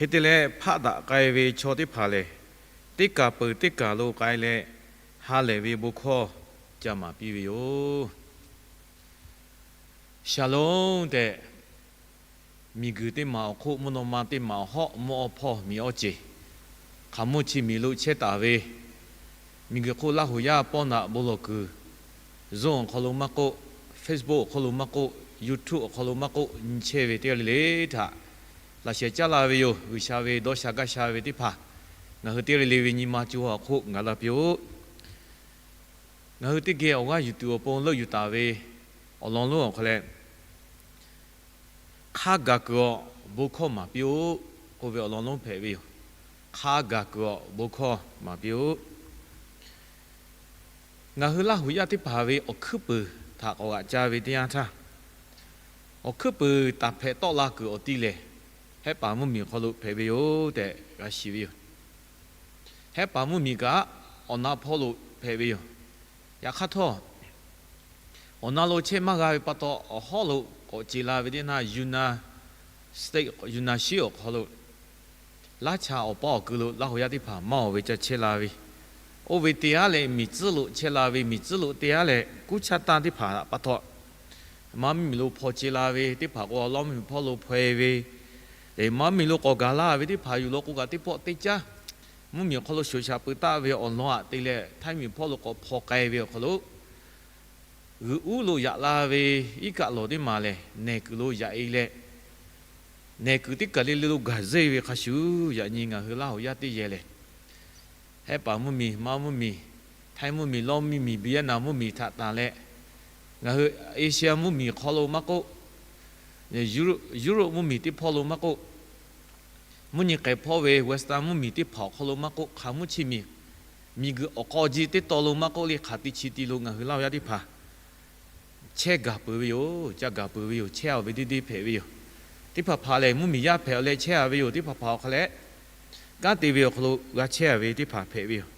Hk'e te leh, hpaˆ daꞈ k'ai ve chaw teˇ hpaˍ lehˬ, teˇ kaˬ peuˬ teˇ kaˬ lo k'ai leh, ha lehˬ ve bon hkawˇ ca maˍ piˇ ve yoˬ. Shalom tehꞈ, miˬguiˬ teˇ maˬ awˬ hk'oˆ mvuhˇ naw ma teˇ maˬ awˬ hawˉ mvuhˇ awˇ hpawˇ miˬ awˇ ceˬ, hk'aˬ mvuhˇ chi miˬ lo chehˇ taˍ ve, miˬguiˬ hk'oˆ Laˇ huˍ yaˇ pawˇ naꞈ bon lawˬ kuiˬ, Zoom awˬ hk'aw lo maˇ k'oˆ, Facebook awˬ hk'aw lo maˇ k'oˆ, YouTube awˬ hk'aw lo maˇ k'oˆ, nyi chehˇ ve teˇ g'aˇ le le htaꞈ laꞈ sheh caˉ la ve yoˬ. G'uiˬsha ve dawˇ sha gaˇ sha ve teˇ hpaˍ, ngaˬ hui teˇ g'aˇ le le ve nyi ma co ha awˬ hk'oˆ gaˬ la piˇ-oˆ. Ngaˬ hui teˇ geh awˬ g'aˇ yuˬ tuˬ awˬ pon leuˆ yuˬ taˍ ve awˬ lawn lonˉ awˬ hk'aw leh, Hk'a gaˬ kuiˬ awˬ bon hkawˇ maˍ piˇ-oˆ k'oˆ ve awˬ lawn lonˉ hpehꞈ ve yoˬ. Hk'a gaˬ kuiˬ awˬ bon hkawˇ maˍ piˇ-oˆ. Ngaˬ hui Laˇ huˍ yaˇ teˇ hpaˍ ve awˬ hkuiˉ puiˍ htaꞈ k'awꞈ g'aꞈ ca ve teˇ yanˇ htaˇ, awˬ hkuiˉ puiˍ taˍ hpehꞈ tawˆ la kuiˬ awˬ ti lehˬ, Hehˉ paˍ mvuhˇmiˬ hk'aw lo hpehꞈ ve yoˬ tehꞈ g'a shiˍ ve yoˬ. Hehˉ paˍ mvuhˇmiˬ kaꞈ awˬ na hpawˇ lo hpehꞈ ve yoˬ. Yaꞈ hk'aˇ htawˇ, awˬ na lo chehˇ maˇ g'a ve pa taw, awˬ hawˉ lo k'awꞈ ce la ve teˇ yanˇ, Yunnan State, Yunnan shiˉ awˬ hk'aw lo Laˇ cha awˬ paˇ awˬ kui lo Laˇ huˍ yaˇ teˇ hpaˍ maˇ oˬ ve ca chehˇ la ve, oˇ ve te aˉ leh miˬ tcuhˉ lo chehˇ la ve, miˬ tcuhˉ lo te aˉ leh kuˇ chaˇ tanˇ teˇ hpaˍ pa taw, maˇ mvuhˇmiˬ lo hpaw ce la ve teˇ hpaˍ k'o, awˬ lawn mvuhˇmiˬ hpawˇ lo hpaw-e ve, leh maˇ mvuhˇmiˬ lo k'awꞈ gaˬ la ve teˇ hpaˍ yuˬ law k'o kaꞈ teˇ pawˆ teˇ caˉ, mvuhˇmiˬ awˬ hk'aw lo shoˍ shaˍ peuˬ taˆ ve awˬ lawn aꞈ te leh, htaiˇ miˬ hpawˇ lo k'awꞈ hpaw k'ai ve awˬ hk'aw lo, g'uiˬ uˉ lo yaꞈ la ve iˉ kaˆ lawˬ teˇ maˬ lehˬ, nehˬ kuiˬ lo yaꞈ-e leh, nehˬ kuiˬ teˇ kaˬ le le lo gaˬ zeˇ ve hk'a shuˍ, yaꞈ nyi ngaˬ hui Laˇ huˍ yaˇ teˇ yehˬ lehˬ, Hehˉ paˍ mvuhˇmiˬ, maˇ mvuhˇmiˬ, htaiˇ mvuhˇmiˬ, lawˇ mvuhˇmiˬ, Vietnam mvuhˇmiˬ htaꞈ tanˬ leh, ngaˬ hui Asia mvuhˇmiˬ hk'aw lo maˇ k'oˆ, Europe mvuhˇmiˬ teˇ hpawˇ lo maˇ k'oˆ, mvuhˇ nyi k'ehˬ hpawˇ ve Western mvuhˇmiˬ teˇ hpaˍ awˬ hk'aw lo maˇ k'oˆ, hk'aˬ mvuhˇ chi miˬ, miˬguiˬ awˬ k'aw ji teˇ taw lo maˇ k'oˆ le, hk'aˬ te chi ti lo ngaˬ hui Laˇ huˍ yaˇ teˇ hpaˍ chehˇ gaˬ peuˬ ve yoˬ, ca gaˬ peuˬ ve yoˬ, chehˇ-a ve deˇ deˇ hpehꞈ ve yoˬ. Teˇ hpaˍ hpaˍ lehˬ, mvuhˇmiˬ yaˇ hpehꞈ leh chehˇ-a ve yoˬ. Teˇ hpaˍ hpaˍ awˬ hk'a leh, kanˉ te ve awˬ hk'aw lo g'a chehˇ-a ve teˇ hpaˍ hpehꞈ ve yoˬ.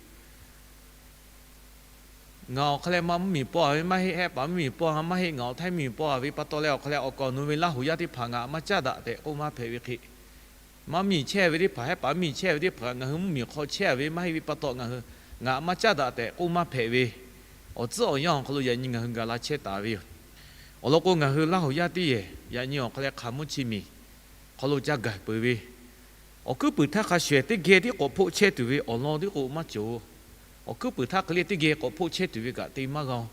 Ngaˬ awˬ hk'a leh maˇ mvuhˇmiˬ paw-a ve maˇ heˆ, Hehˉ paˍ mvuhˇmiˬ paw-a maˇ heˆ, ngaˬ awˬ htaiˇ mvuhˇmiˬ paw-a ve pa taw leh awˬ hk'a leh awˬ kaˍ awˬ nu ve Laˇ huˍ yaˇ teˇ hpaˍ ngaˬ maˇ caˉ daꞈ tehꞈ k'oˆ maˇ hpehꞈ ve hk'e, maˇ mvuhˇmiˬ chehˇ ve teˇ hpaˍ, Hehˉ paˍ mvuhˇmiˬ chehˇ ve teˇ hpaˍ ngaˬ hui mvuhˇmiˬ hk'aw chehˇ-a ve maˇ heˆ ve pa taw, ngaˬ hui ngaˬ maˇ caˉ daꞈ tehꞈ k'oˆ maˇ hpehꞈ ve, awˬ tcuhˉ awˬ yanˇ awˬ hk'aw lo yaꞈ nyi ngaˬ hui gaˬ la chehˇ taˍ ve yoˬ. Awˬ lawn k'o, ngaˬ hui Laˇ huˍ yaˇ teˇ yehˬ yaꞈ nyi awˬ hk'a leh hk'aˬ mvuhˇ chi miˬ hk'aw lo ca gaˬ peuˬ ve, awˬ hkuiˉ puiˍ htaˇ hk'a shuˍ ehˍ teˇ geh tiˉ k'awꞈ hpoˆ chehˇ tuˬ ve awˬ lawn tiˉ k'o maˇ cawˬ. Awˬ hkuiˉ puiˍ htaˇ hk'e le teˇ geh k'awꞈ hpoˆ chehˇ tuˬ ve kaꞈ te maˇ g'a-oˬ.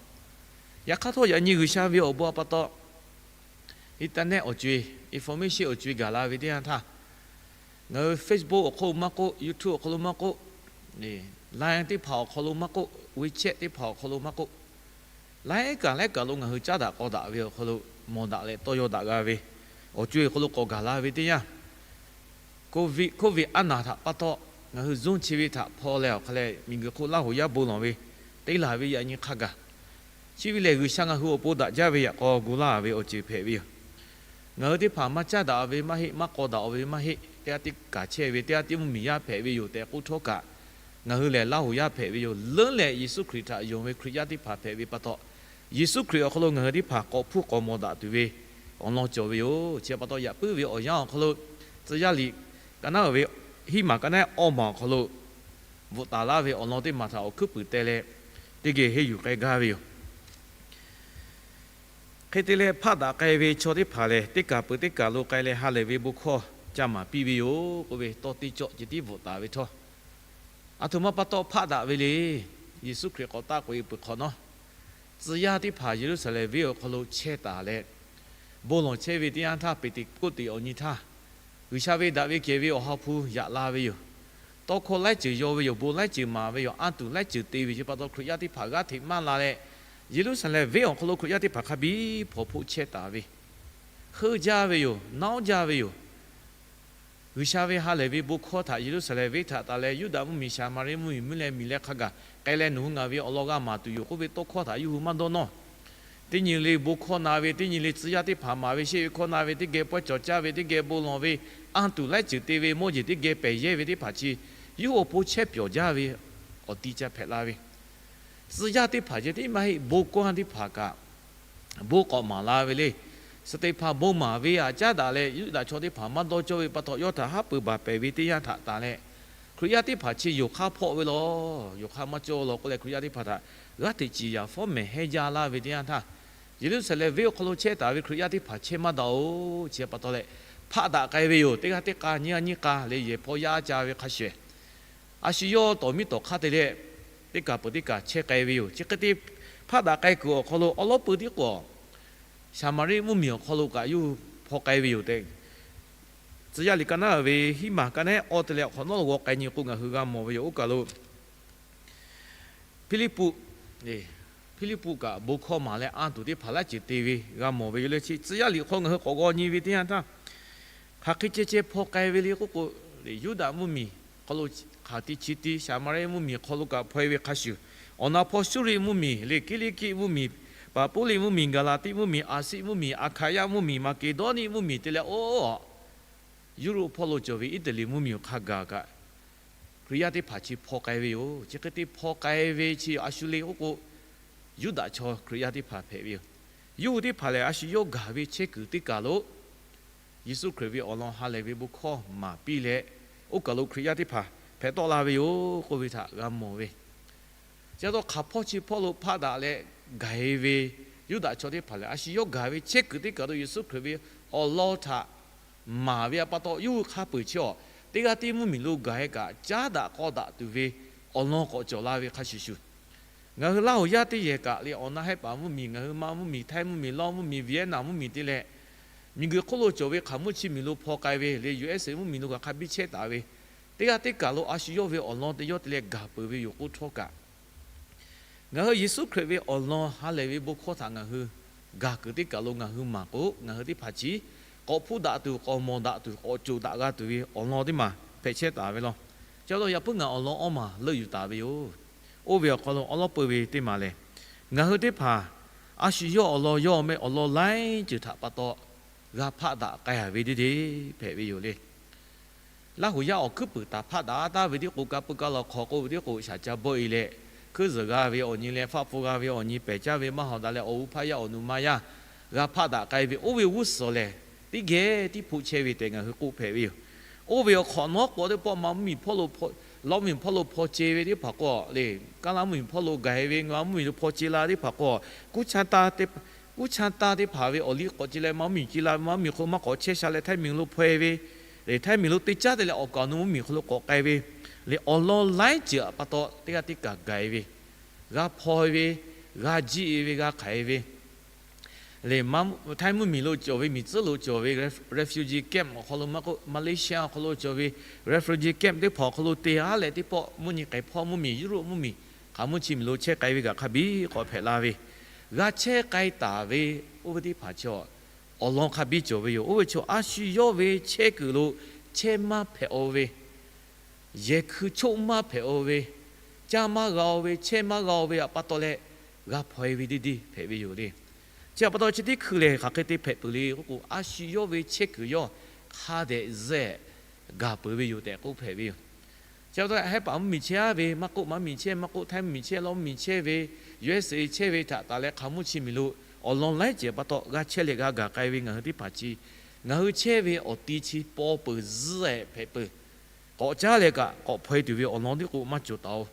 Yaꞈ hk'aˇ htawˇ, yaꞈ nyi G'uiˬsha ve awˬ bon a pa taw, internet awˬ co-e, information awˬ co-e gaˬ la ve teˇ yanˇ htaˇ, ngaˬ hui Facebook awˬ hk'aw lo maˇ k'oˆ, YouTube awˬ hk'aw lo maˇ k'oˆ, Line teˇ hpaˍ awˬ hk'aw lo maˇ k'oˆ, WeChat teˇ hpaˍ awˬ hk'aw lo maˇ k'oˆ, laiˉ kaꞈ laiˉ kaꞈ lo ngaˬ hui caˉ daꞈ k'aw daꞈ ve awˬ hk'aw lo mawˬ daꞈ leh tawˇ yaw daꞈ g'a ve, awˬ co-e awˬ hk'aw lo k'awꞈ gaˬ la ve teˇ yanˇ, COVID, COVID aˉ naˬ htaꞈ pa taw, ngaˬ hui Zoom chi ve htaꞈ hpaw leh awˬ hk'a leh miˬguiˬ hk'oˆ Laˇ huˍ yaˇ bon lawˬ ve teˇ laˬ ve yaꞈ nyi hk'a gaˬ, chi ve lehˬ G'uiˬsha ngaˬ hui awˬ pon daꞈ jaˇ ve yaꞈ k'aw gu laˇ ve awˬ ceuˬ hpehꞈ ve yoˬ. Ngaˬ hui teˇ hpaˍ maˇ caˉ daꞈ ve maˇ heˆ, maˇ k'aw daꞈ-o ve maˇ heˆ, teˇ g'aˇ teˇ kaˬ chehˇ ve, teˇ g'aˇ tiˉ mvuhˇmiˬ yaˇ hpehꞈ ve yoˬ tehꞈ k'oˆ htawˇ kaꞈ, ngaˬ hui lehˬ Laˇ huˍ yaˇ hpehꞈ ve yoˬ. Leuˉ leh Yeˍsuˆ Hkriꞈ htaꞈ yonˍ ve Hkriꞈ yaˇ teˇ hpaˍ hpehꞈ ve pa taw, Yeˍsuˆ Hkriꞈ awˬ hk'aw lo ngaˬ hui teˇ hpaˍ k'awꞈ hpuˇ k'awꞈ mawˬ daꞈ tuˬ ve awˬ lawn cawˬ ve yoˬ. Chi pa taw, yaꞈ puiˉ ve awˬ yanˇ awˬ hk'aw lo, tcuh yaˇ liꞈ ka naˉ ve hiˉ maˬ ka naˉ awˇ maˬ awˬ hk'aw lo bvuhꞈ taˍ laˇ ve awˬ lawn teˇ maˬ htaꞈ awˬ hkuiˉ puiˍ teh leh, teˇ geh henˇ yuˬ k'ai gaˇ ve yoˬ. Hk'e te leh, hpaˆ daꞈ k'ai ve chaw teˇ hpaˍ lehˬ, teˇ kaˬ peuˬ teˇ kaˬ lo k'ai leh ha lehˬ ve bon hkawˇ ca maˍ piˇ ve yoˬ k'oˆ ve tawˇ teˇ cawˆ ceh tiˉ bvuhꞈ taˍ ve htawˇ, aˬ htoꞈ ma pa taw hpaˆ daꞈ ve le. Yeˍsuˆ Hkriꞈ k'awꞈ taˆ k'oꞈ-e peuˬ hk'awꞈ nawˉ, tcuh yaˇ teˇ hpaˍ Yeˍruˆsaˍlehnˍ venˇ awˬ hk'aw lo chehˇ taˍ leh, bon lawˬ chehˇ ve teˇ yanˇ htaˇ, Peˍteˍkoˆteˍ awˬ nyi htaˇ, G'uiˬsha ve daꞈ ve kehˬ ve Awˬ ha hpu yaꞈ la ve yoˬ. Tawˇ hkawˇ laiˉ ceuˬ yaw ve yoˬ. Bon laiˉ ceuˬ maˍ ve yoˬ. Anˇ tuˬ laiˉ ceuˬ te ve chi pa taw, Hkriꞈ yaˇ teˇ hpaˍ g'aˇ hteꞈ maˇ la leh, Yeˍruˆsaˍlehnˍ venˇ awˬ hk'aw lo Hkriꞈ yaˇ teˇ hpaˍ hk'a biˇ hpawnˬ hpoˆ chehˇ taˍ ve, heuˆ jaˇ ve yoˬ. Nawˉ jaˇ ve yoˬ. G'uiˬsha ve ha lehˬ ve bon hkawˇ htaꞈ Yeˍruˆsaˍlehnˍ venˇ htaꞈ taˍ leh, Yuˇdaꞈ mvuhˇmiˬ, Saˍmaˍriˆ mvuhˇmiˬ, mvuhˇ leh miˬ leh hk'a gaˬ k'ai leh, nawˬ hui ngaˬ ve awˬ lawn g'a maˍ tuˬ yoˬ k'oˆ ve tawˇ hkawˇ htaꞈ yawˇ hui maˇ dawˇ nawˇ. Teˇ nyi le bon hkawˇ na ve, teˇ nyi le tcuh yaˇ teˇ hpaˍ maˍ ve, sheˆ ve hkawˇ na ve, teˇ geh pawehˇ cawˬ caˇ ve, teˇ geh bon lawˬ ve, anˇ tuˬ laiˉ ceuˬ te ve, mawˇ jeˬ teˇ geh pehˬ yehˇ ve teˇ hpaˍ chi, yawˇ hui awˬ pon chehˇ pyawˬ jaˇ ve awˬ ti ca hpehꞈ la ve, tcuh yaˇ teˇ hpaˍ ceh tiˉ maˇ heˆ, bon kawˇ teˇ hpaˍ kaꞈ bon k'awꞈ maˍ la ve le. Steˍhpanˍ bon maˍ ve aꞈ caˉ daꞈ leh, Yuˇdaꞈ chaw teˇ hpaˍ maˇ dawˇ cawˇ ve pa taw, yawˇ htaꞈ haˉ pui baˬ pehˍ ve teˇ yanˇ htaꞈ tanˬ leh, Hkriꞈ yaˇ teˇ hpaˍ chi yonˍ hk'aˇ hpawˆ ve law, yonˍ hk'aˇ maˇ cawˇ law k'oˆ leh, Hkriꞈ yaˇ teˇ hpaˍ htaꞈ g'aˇ hteꞈ ciˍ yaˍ fawˉ mehˍ hehnˇ jaˇ laˇ ve teˇ yanˇ htaˇ, Yeˍruˆsaˍlehnˍ venˇ awˬ hk'aw lo chehˇ taˍ ve Hkriꞈ yaˇ teˇ hpaˍ chehˇ maˇ daꞈ-oˬ. Chi pa taw leh, hpaˆ daꞈ k'ai ve yoˬ. Teˇ g'aˇ teˇ k'a nyiˇ g'aˇ nyiˇ k'a leh yehˬ hpaw yaˇ ca ve hk'a shuˍ, a shu yawˇ tawˍ miˇ tawˍ hk'aˇ te leh, teˇ kaˬ peuˬ teˇ kaˬ chehˇ k'ai ve yoˬ. Chi hk'e te hpaˆ daꞈ k'ai kuiˬ awˬ hk'aw lo awˉ lawˉ pui tiˉ k'o, Saˍmaˍriˆ mvuhˇmiˬ awˬ hk'aw lo kaꞈ yawˇ hui hpaw k'ai ve yoˬ tehꞈ, Tcuh yaˇ liꞈ ka naˉ ve hiˉ maˬ ka naˉ awˇ te leh awˬ hk'awꞈ nawˉ lo g'aw k'ai nyi k'o ngaˬ hui g'a mawˬ ve yoˬ. Oˇ kaˬ lo Hpiˇliˇpuˆ, Hpiˇliˇpuˆ kaꞈ bon hkawˇ maˍ leh anˇ tuˬ teˇ hpaˍ laiˉ ceuˬ te ve g'a mawˬ ve yoˬ le. Chi tcuh yaˇ liꞈ hk'aw ngaˬ hui k'awꞈ g'aw nyi ve teˇ yanˇ htaˇ, hk'aˬ hk'e ceh ceh hpaw k'ai ve le k'oˆ k'o, Yuˇdaꞈ mvuhˇmiˬ hk'aw lo hk'aˬ ti chi ti Saˍmaˍriˆ mvuhˇmiˬ hk'aw lo kaꞈ hpaw-e ve hk'a shuˍ, awˬ na hpaw Suˇriˆ mvuhˇmiˬ le, Kiˇliˇkiˆ mvuhˇmiˬ, Paˍpuˇliˆ mvuhˇmiˬ, Gaˍlaˍtiˆ mvuhˇmiˬ, Aˍsiˆ mvuhˇmiˬ, Aˍhkaˍyaˆ mvuhˇmiˬ, Maˍkeˍdawˇniˆ mvuhˇmiˬ te leh, oˇ, Yuˇruˆ hpawˇ lo cawˬ ve Iˉtaˍliˍ mvuhˇmiˬ awˬ hk'a gaˬ kaꞈ, Hkriꞈ yaˇ teˇ hpaˍ chi hpaw k'ai ve yoˬ. Chi hk'e te hpaw k'ai ve chi a shu le k'oˆ k'o, Yuˇdaꞈ chaw Hkriꞈ yaˇ teˇ hpaˍ hpehꞈ ve yoˬ. Yawˇ hui teˇ hpaˍ lehˬ, a shu yawˇ gaˬ ve chehˇ kuiˬ teˇ kaˬ lo Yeˍsuˆ Hkriꞈ ve awˬ lawn ha lehˬ ve bon hkawˇ maˍ piˇ leh, oˇ kaˬ lo Hkriꞈ yaˇ teˇ hpaˍ hpehꞈ tawˆ la ve yoˬ k'oˆ ve htaꞈ g'a mawˬ ve. Chi pa taw hk'aˬ hpawˇ chi hpawˇ lo hpaˆ daꞈ leh gaˬ-e ve Yuˇdaꞈ chaw teˇ hpaˍ lehˬ, a shu yawˇ gaˬ ve chehˇ kuiˬ teˇ kaˬ lo Yeˍsuˆ Hkriꞈ ve awˬ lawn htaꞈ maˍ ve pa taw, yawˇ hui hk'a peu-eˬ chi awˬ teˇ g'aˇ tiˉ mvuhˇmiˬ lo gaˬ-e kaꞈ, caˉ daꞈ k'aw daꞈ tuˬ ve awˬ lawn k'awꞈ cawˬ la ve hk'a shuˍ shuˍ, ngaˬ hui Laˇhuˍ yaˇ teˇ yehˬ kaꞈ le, awˬ na Hehˉ paˍ mvuhˇmiˬ, ngaˬ hui ma mvuhˇmiˬ, Htaiˇ mvuhˇmiˬ, Lawˇ mvuhˇmiˬ, Vietnam mvuhˇmiˬ te leh, miˬguiˬ hk'oˆ lo cawˬ ve hk'aˬ mvuhˇ chi miˬ lo hpaw k'ai ve le, U S A mvuhˇmiˬ lo kaꞈ hk'a biˇ chehˇ taˍ ve, teˇ g'aˇ teˇ kaˬ lo a shu yawˇ ve awˬ lawn te yawˇ te leh gaˬ peuˬ ve yoˬ k'oˆ htawˇ kaꞈ, ngaˬ hui Yeˍsuˆ Hkriꞈ ve awˬ lawn ha lehˬ ve bon hkawˇ htaꞈ ngaˬ hui gaˬ kuiˬ teˇ kaˬ lo ngaˬ hui maˍ k'o, ngaˬ hui teˇ hpaˍ chi k'awꞈ hpuˇ daꞈ tuˬ, k'awꞈ mawˬ daꞈ tuˬ, k'awꞈ coˬ daꞈ g'a tuˬ ve awˬ lawn teˇ maˬ hpehꞈ chehˇ taˍ ve law. Chi pa taw yaꞈ puiˉ ngaˬ awˬ lawn awˇ maˬ leuˆ yuˬ taˍ ve yoˬ. Oˇ ve awˬ hk'aw lo awˉ lawˉ pui ve teˇ maˬ lehˬ, ngaˬ hui teˇ hpaˍ a shu yawˇ awˬ lawn yawˇ meh awˬ lawn laiˉ ceuˬ htaꞈ pa taw g'a hpaˆ daꞈ k'ai-a ve deˇ deˇ hpehꞈ ve yoˬ le. Laˇhuˍ yaˇ awˬ hkuiˉ puiˍ htaꞈ hpaˆ daꞈ taˍ ve tiˉ k'o, ka puiˉ ka law hk'aw k'oˆ ve tiˉ k'o, shaˍ ca bawˆ-e leh, hkuiˉ zuhˬ g'a ve awˬ nyi leh, faˆ hpu g'a ve awˬ nyi, pehˬ caˇ ve maˇ hawˍ daꞈ leh, awˬ g'uˇ hpaˇ yaˇ awˬ nu maˇ yaˇ g'a hpaˆ daꞈ k'ai ve, oˇ ve g'uˇ suhˍ lehˬ, teˇ geh tiˉ hpoˆ chehˇ ve tehꞈ ngaˬ hui k'oˆ hpehꞈ ve yoˬ. Oˇ ve awˬ hk'awꞈ nawˉ k'o teˇ pawˆ ma mvuhˇmiˬ hpawˇ lo, Lawˇ mvuhˇmiˬ hpawˇ lo hpaw ce ve teˇ hpaˍ k'o le, Kaˇlaˇ mvuhˇmiˬ hpawˇ lo gaˬ-e ve, Ngaˬ mvuhˇmiˬ lo hpaw ce la teˇ hpaˍ k'o, kuˇ cha taˇ teˇ hpaˍ ve awˬ liˇ k'awꞈ ce leh ma mvuhˇmiˬ ce la ve, ma mvuhˇmiˬ hk'aw lo maˇ k'awꞈ chehˇ sha leh Htaiˇ miˬ lo hpaw-e ve, le Htaiˇ miˬ lo te caˉ te leh awˬ kaˍ awˬ nu mvuhˇmiˬ hk'aw lo k'awꞈ k'ai ve, le awˬ lawn laiˉ ceuˬ pa taw teˇ g'aˇ teˇ kaˬ gaˬ-e ve, g'a hpaw-e ve, g'a jiˆ-e ve, g'a hk'aiˬ-e ve, le Htaiˇ mvuhˇmiˬ lo cawˬ ve, miˬ tcuhˉ lo cawˬ ve refugee camp awˬ hk'aw lo maˇ k'oˆ, Malaysia awˬ hk'aw lo cawˬ ve refugee camp teˇ hpaˍ awˬ hk'aw lo te-a leh teˇ pawˆ mvuhˇ nyi k'ai hpawˇ mvuhˇmiˬ, Europe mvuhˇmiˬ, hk'aˬ mvuhˇ chi miˬ lo chehˇ k'ai ve kaꞈ hk'a biˇ k'awꞈ hpehꞈ la ve, g'a chehˇ k'ai taˍ ve, oˇ ve teˇ hpaˍ chaw awˬ lawn hk'a biˇ cawˬ ve yoˬ. Oˇ ve chaw a shu yawˇ ve chehˇ kuiˬ lo chehˇ maˇ hpehꞈ-o ve, yehˬ hkui choˆ maˇ hpehꞈ-o ve, caˇ maˇ g'a-o ve, chehˇ maˇ g'a-o ve pa taw leh, g'a hpaw-e ve deˇ deˇ hpehꞈ ve yoˬ le. Chi pa taw chi teˇ hkui lehˬ hk'aˬ hk'e te hpehꞈ peuˬ le k'oˆ k'o, a shu yawˇ ve chehˇ kuiˬ yawˇ hk'a dehꞈ zuhˆ-ehˍ gaˬ peuˬ ve yoˬ tehꞈ k'oˆ hpehꞈ ve yoˬ. Chi pa taw Hehˉ paˍ mvuhˇmiˬ chehˇ-a ve maˇ k'oˆ, ma mvuhˇmiˬ chehˇ maˇ k'oˆ, Htaiˇ mvuhˇmiˬ chehˇ, Lawˇ mvuhˇmiˬ chehˇ ve, U S A chehˇ ve htaꞈ taˍ leh hk'aˬ mvuhˇ chi miˬ lo awˬ lawn laiˉ ceuˬ pa taw g'a chehˇ leh g'a gaˬ k'ai ve ngaˬ hui teˇ hpaˍ chi, ngaˬ hui chehˇ ve awˬ ti chi paw peuˬ zuhˆ-ehˍ hpehꞈ peuˬ, k'awꞈ caˉ leh kaꞈ k'awꞈ hpaw-e tuˬ ve awˬ lawn teˇ k'o maˇ cawˬ taˍ-o.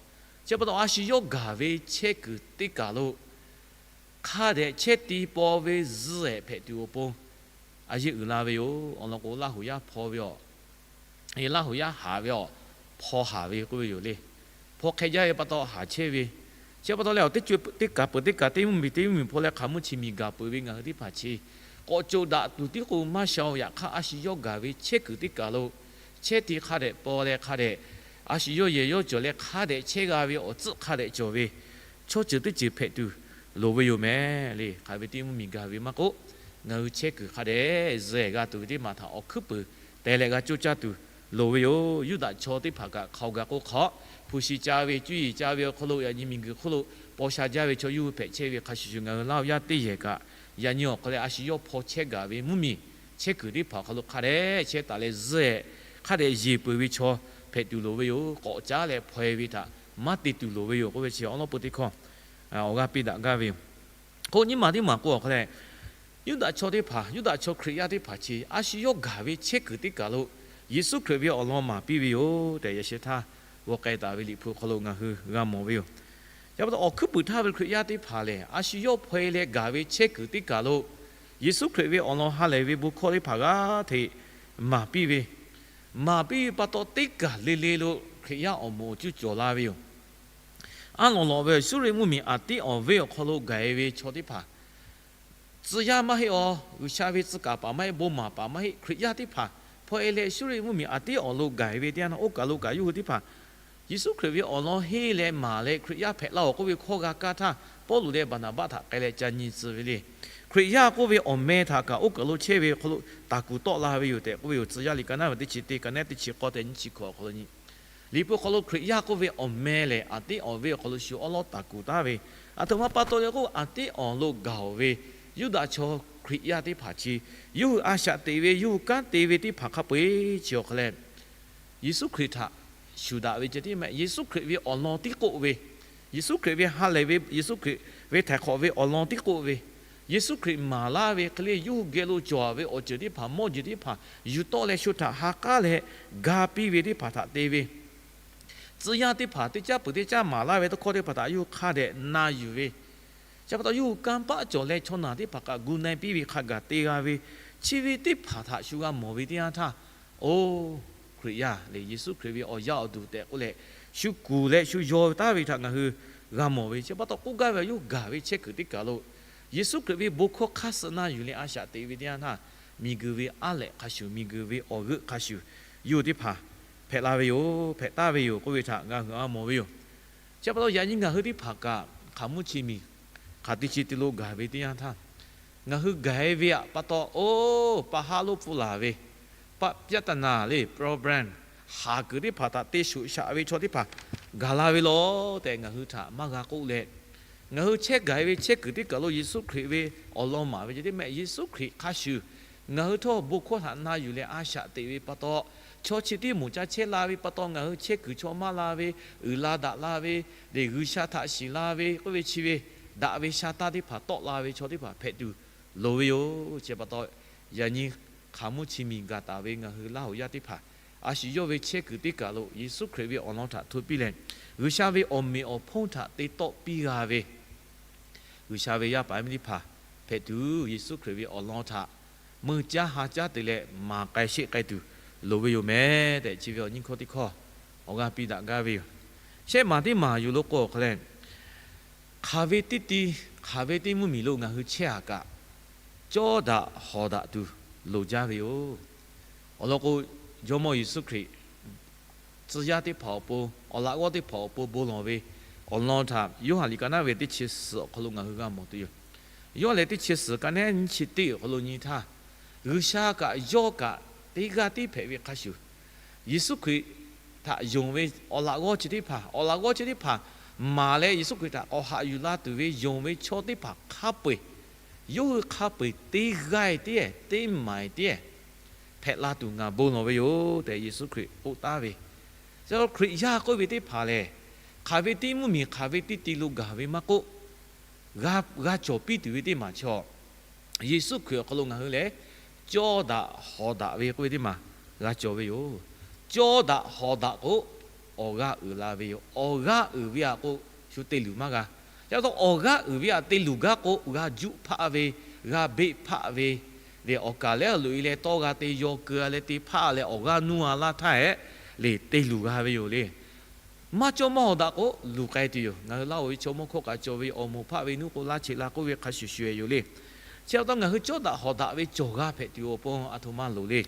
Chi pa taw a shu yawˇ gaˬ ve chehˇ kuiˬ teˇ kaˬ lo hk'a dehꞈ chehˇ ti paw ve zuhˆ-ehˍ hpehꞈ tuˬ awˬ pon a yeˇ uiˍ la ve yoˬ. Awˬ lawn k'o, Laˇhuˍ yaˇ hpaw ve awˬ, Laˇhuˍ yaˇ haˍ ve awˬ, hpaw haˍ ve k'oˆ ve yoˬ le. Hpaw hk'e jaˇ ve pa taw haˍ chehˇ ve, chi pa taw leh awˬ teˇ co teˇ kaˬ peuˬ teˇ kaˬ teˇ mvuhˇmiˬ teˇ mvuhˇmiˬ hpaw leh hk'aˬ mvuhˇ chi miˬ gaˬ peuˬ ve ngaˬ hui teˇ hpaˍ chi, k'awꞈ coˬ daꞈ tuˬ tiˉ k'o maˇ sha-o. Yaꞈ hk'aˇ a shu yawˇ gaˬ ve chehˇ kuiˬ teˇ kaˬ lo chehˇ ti hk'a dehꞈ paw leh hk'a dehꞈ, a shu yawˇ yehˬ yawˇ cawˬ leh hk'a dehꞈ chehˇ g'a ve awˬ tcuhˆ hk'a dehꞈ cawˬ ve chaw ceuˬ teˇ ceuˬ hpehꞈ tuˬ loˍ ve yoˬ meh le. Hk'aˬ ve teˇ mvuhˇmiˬ gaˬ ve maˇ k'oˆ, ngaˬ hui chehˇ kuiˬ hk'a dehꞈ zuhˆ-ehˍ g'a tuˬ ve teˇ maˬ htaꞈ awˬ hkuiˉ puiˍ teh leh g'a coˇ caˇ tuˬ loˍ ve yoˬ. Yuˇdaꞈ chaw teˇ hpaˍ kaꞈ hk'aoˍ gaˬ k'o hk'aoˍ, hpu shi ca ve, cuˇ yiˍ ca ve awˬ hk'aw lo yaꞈ nyi miˬguiˬ hk'oˆ lo paw sha jaˇ ve chaw yawˇ hui hpehꞈ chehˇ ve hk'a shuˍ shuˍ, ngaˬ hui Laˇhuˍ yaˇ teˇ yehˬ kaꞈ yaꞈ nyi awˬ hk'aw leh a shu yawˇ hpaw chehˇ gaˬ ve mvuhˇmiˬ chehˇ kuiˬ teˇ hpaˍ awˬ hk'aw lo hk'a dehꞈ chehˇ taˍ leh zuhˆ-ehˍ hk'a dehꞈ yeˬ peuˬ ve chaw hpehꞈ tuˬ loˍ ve yoˬ. K'awꞈ caˉ leh hpaw-e ve htaꞈ maˇ te tuˬ loˍ ve yoˬ k'oˆ ve chi awˉ lawˉ peu teˇ hkawˇ awˬ g'aˇ piˇ daꞈ gaˇ ve yoˬ. Hk'oˆ nyiˇ maˬ teˇ maˬ k'o awˬ hk'aw leh Yuˇdaꞈ chaw teˇ hpaˍ, Yuˇdaꞈ chaw Hkriꞈ yaˇ teˇ hpaˍ chi a shu yawˇ gaˬ ve chehˇ kuiˬ teˇ kaˬ lo Yeˍsuˆ Hkriꞈ ve awˬ lawn maˍ piˇ ve yoˬ tehꞈ, yaꞈ sheh htaˇ g'aw k'ai taˍ ve Liꞈ hpu hk'aw lo ngaˬ hui g'a mawˬ ve yoˬ. Chi pa taw awˬ hkuiˉ puiˍ htaˇ ve Hkriꞈ yaˇ teˇ hpaˍ lehˬ, a shu yawˇ hpaw e leh gaˬ ve chehˇ kuiˬ teˇ kaˬ lo Yeˍsuˆ Hkriꞈ ve awˬ lawn ha lehˬ ve bon hkawˇ teˇ hpaˍ g'aˇ hteꞈ maˍ piˇ ve, maˍ piˇ ve pa taw teˇ kaˬ le le lo Hkriꞈ yaˇ awˬ moˍ awˬ cuˇ cawˬ la ve yoˬ. Aˉ lawˬ lawꞈ ve Suˇriˆ mvuhˇmiˬ aˬ tiˉ awˬ venˇ awˬ hk'aw lo gaˬ e ve chaw teˇ hpaˍ, tcuh yaˇ maˇ heˆ, a G'uiˬsha ve tcuh kaˍ paˍ maˇ heˆ, bon maˍ paˍ maˇ heˆ, Hkriꞈ yaˇ teˇ hpaˍ hpaw e leh Suˇriˆ mvuhˇmiˬ aˬ tiˉ awˬ lo gaˬ e ve teˇ yanˇ htaˇ, oˇ kaˬ lo kaꞈ yawˇ hui teˇ hpaˍ Yeˍsuˆ Hkriꞈ ve awˬ lawn henˇ leh maˍ leh Hkriꞈ yaˇ hpehꞈ la-oˬ k'oˆ ve hkawˇ g'a kaˇ htaˇ, Pawˇluꞈ leh Baˍnaˍbaˆ htaꞈ k'ai leh ca nyi tcuh ve le. Hkriꞈ yaˇ k'oˆ ve awˬ meh htaꞈ kaꞈ oˇ kaˬ lo chehˇ ve hk'aw lo taˍ kuˬ tawˆ la ve yoˬ tehꞈ k'oˆ ve yoˬ. Tcuh yaˇ liꞈ ka naˉ ve teˇ chi teˇ, ka naˉ teˇ chi k'awˇ tehꞈ nyiˇ chi hkawꞈ awˬ hk'aw lo nyi Liꞈ hpu hk'aw lo Hkriꞈ yaˇ k'oˆ ve awˬ meh lehˬ, aˬ tiˉ awˬ venˇ awˬ hk'aw lo shu awˉ lawˉ taˍ kuˬ taˍ ve, aˬ htoꞈ ma pa taw leh k'o, aˬ tiˉ awˬ lo gaˬ-oˬ ve Yuˇdaꞈ chaw Hkriꞈ yaˇ teˇ hpaˍ chi, yawˇ hui a shaꞈ teꞈ ve, yawˇ hui kanˉ te ve teˇ hpaˍ hk'a peu-eˬ chi awˬ hk'a leh, Yeˍsuˆ Hkriꞈ htaꞈ shuˍ daꞈ ve ceh tiˉ mehˆ, Yeˍsuˆ Hkriꞈ ve awˬ lawn tiˉ k'oˆ ve, Yeˍsuˆ Hkriꞈ ve ha lehˬ ve, Yeˍsuˆ Hkriꞈ ve htaiˍ hk'awꞈ ve awˬ lawn tiˉ k'oˆ ve, Yeˍsuˆ Hkriꞈ maˍ laˇ ve hk'e le, yawˇ hui geh lo cawˬ ve awˬ ceuˬ teˇ hpaˍ, mawˇ jeˬ teˇ hpaˍ yuˬ tawˆ leh shu htaꞈ ha k'aˉ leh ga piˇ ve teˇ hpaˍ htaꞈ te ve, tcuh yaˇ teˇ hpaˍ teˇ caˉ peuˬ teˇ caˉ maˍ laˇ ve tawˇ hkawˇ teˇ hpaˍ htaꞈ yawˇ hui hk'a dehꞈ na yuˬ ve, chi pa taw yawˇ hui kanˇ paˆ cawˬ leh chaw naˬ teˇ hpaˍ kaꞈ gu na piˇ ve hk'a gaˬ te g'a ve, chi ve teˇ hpaˍ htaꞈ shu g'a mawˬ ve teˇ yanˇ htaˇ, oˇ, Hkriꞈ yaˇ lehˬ Yeˍsuˆ Hkriꞈ ve awˬ yaˇ awˬ duˬ tehꞈ k'oˆ leh, shu kuˬ leh shu yaw taˍ ve htaꞈ ngaˬ hui g'a mawˬ ve. Chi pa taw k'oˆ gaˇ ve, yawˇ hui gaˬ ve chehˇ kuiˬ teˇ kaˬ lo Yeˍsuˆ Hkriꞈ ve bon hkawˇ hk'aˇ suh na yuˬ leh a shaꞈ teꞈ ve teˇ yanˇ htaˇ, miˬguiˬ ve aˉ lehꞈ hk'a shuˍ, miˬguiˬ ve awˬ g'euˆ hk'a shuˍ, yawˇ hui teˇ hpaˍ hpehꞈ la ve yoˬ, hpehꞈ taˍ ve yoˬ k'oˆ ve htaꞈ ngaˬ hui g'a mawˬ ve yoˬ. Chi pa taw yaꞈ nyi ngaˬ hui teˇ hpaˍ kaꞈ hk'aˬ mvuhˇ chi miˬ hk'aˬ te chi te lo gaˬ ve teˇ yanˇ htaˇ, ngaˬ hui gaˬ e ve pa taw, oˇ, pa haˉ lonˉ pfuhˇ laˬ ve, pa pyaˇ taˍ naˍ le, problem, haˍ kuiˬ teˇ hpaˍ htaꞈ te shoꞈ shaꞈ ve chaw teˇ hpaˍ gaˬ la ve law tehꞈ ngaˬ hui htaꞈ maˇ g'a k'oˆ leh, ngaˬ hui chehˇ gaˬ e ve chehˇ kuiˬ teˇ kaˬ lo Yeˍsuˆ Hkriꞈ ve awˬ lawn maˍ ve ceh tiˉ mehˆ, Yeˍsuˆ Hkriꞈ hk'a shuˍ ngaˬ hui htawˇ bon hkawˇ htaꞈ na yuˬ leh a shaꞈ teꞈ ve pa taw, chaw chi teˇ moˍ ca chehˇ la ve pa taw, ngaˬ hui chehˇ kuiˬ chaw maˇ la ve, uiˍ la daꞈ la ve, lehˬ G'uiˬsha htaꞈ shiˍ la ve k'oˆ ve chi ve, daꞈ ve sha taˇ teˇ hpaˍ tawˆ la ve chaw teˇ hpaˍ hpehꞈ tuˬ loˍ ve yoˬ. Chi pa taw, yaꞈ nyi hk'aˬ mvuhˇ chi miˬ gaˬ taˍ ve ngaˬ hui Laˇ huˍ yaˇ teˇ hpaˍ, a shu yawˇ ve chehˇ kuiˬ teˇ kaˬ lo Yeˍsuˆ Hkriꞈ ve awˬ lawn htaꞈ hto piˇ leh, G'uiˬsha ve awˬ meꞈ awˬ hponˇ htaꞈ te tawˆ piˇ g'a ve G'uiˬsha ve yaˇ paˍ yaˇ miˇ teˇ hpaˍ hpehꞈ tuˬ, Yeˍsuˆ Hkriꞈ ve awˬ lawn htaꞈ meuˇ caˇ ha caˇ te leh maˍ k'ai sheˆ k'ai tuˬ loˍ ve yoˬ mehˍ tehꞈ, chi ve awˬ nyiˇ hkawˇ teˇ hkawˇ awˬ g'aˇ piˇ daꞈ gaˇ ve yoˬ. Shehˆ maˬ teˇ maˬ yuˬ lo k'o awˬ hk'a leh, hk'aˬ ve teˇ ti, hk'aˬ ve teˇ mvuhˇmiˬ lo ngaˬ hui chehˇ-a kaꞈ, cawˇ daꞈ hawˍ daꞈ tuˬ loˍ jaˇ ve yoˬ. Awˬ lawn k'o, Jawˇmawˇ Yeˍsuˆ Hkriꞈ tcuh yaˇ teˇ hpaˍ awˬ pon, awˬ laꞈ g'awˇ teˇ hpaˍ awˬ pon bon lawˬ ve awˬ lawn htaꞈ Yoˇhanˬ liꞈ ka naˉ ve teˇ chi suhˍ awˬ hk'aw lo ngaˬ hui g'a mawˬ tuˬ yoˬ. Yoˇhanˬ lehˬ teˇ chi suhˍ ka naˉ nyiˇ chi teˇ awˬ hk'aw lo nyi htaˇ, G'uiˬsha kaꞈ yawˇ kaꞈ teˇ g'aˇ tiˉ hpehꞈ ve hk'a shuˍ, Yeˍsuˆ Hkriꞈ htaꞈ yonˍ ve awˬ laꞈ g'awˇ chi teˇ hpaˍ, awˬ laꞈ g'awˇ chi teˇ hpaˍ maˍ leh Yeˍsuˆ Hkriꞈ htaꞈ k'awꞈ haꞈ yuˬ la tuˬ ve yonˍ ve chaw teˇ hpaˍ hk'a peu-eˬ, yawˇ hui hk'a peu-eˬ teˇ g'aˇ tiˉ, teˇ maˍ tiˉ hpehꞈ la tuˬ ngaˬ bon lawˬ ve yoˬ tehꞈ Yeˍsuˆ Hkriꞈ k'oˆ taˍ ve. Chi Hkriꞈ yaˇ k'oˆ ve teˇ hpaˍ lehˬ, hk'aˬ ve teˇ mvuhˇmiˬ hk'aˬ ve teˇ ti lo gaˬ ve maˇ k'oˆ, g'a, g'a cawˬ piˇ tuˬ ve teˇ maˬ chaw, Yeˍsuˆ Hkriꞈ awˬ hk'aw lo ngaˬ hui lehˬ, cawˇ daꞈ hawˍ daꞈ ve k'oˆ ve teˇ maˬ g'a cawˬ ve yoˬ. Cawˇ daꞈ hawˍ daꞈ k'o, awˬ g'aˇ uiˍ la ve yoˬ. Awˬ g'aˇ uiˍ ve htaꞈ k'o, shu te luˬ maˇ g'a. Chi pa taw awˬ g'aˇ uiˍ ve htaꞈ te luˬ gaˇ k'o, g'a juˆ hpaˆ ve, g'a beˆ hpaˆ ve, lehˬ awˬ kaˍ lehˉ loꞈ-e leh tawˇ g'a te yaw keu-a leh te hpaˆ leh awˬ g'aˇ nuˇ-a laˇ htaˇ hehꞈ, lehˬ te luˬ g'a ve yoˬ le. Maˇ cawˇ maˇ hawˍ daꞈ k'o, luˬ k'ai tuˬ yoˬ. Ngaˬ hui Laˇ huˍ ve chaw mawˇ hkawˇ kaꞈ cawˬ ve, awˬ moˍ hpaˆ ve nuˇ k'o laˇ cheꞈ la k'oˆ ve hk'a shuˍ shuˍ-e yoˬ le. Chi pa taw ngaˬ hui cawˇ daꞈ hawˍ daꞈ ve cawˬ g'a hpehꞈ tuˬ awˬ pon a htoꞈ ma loˍ le.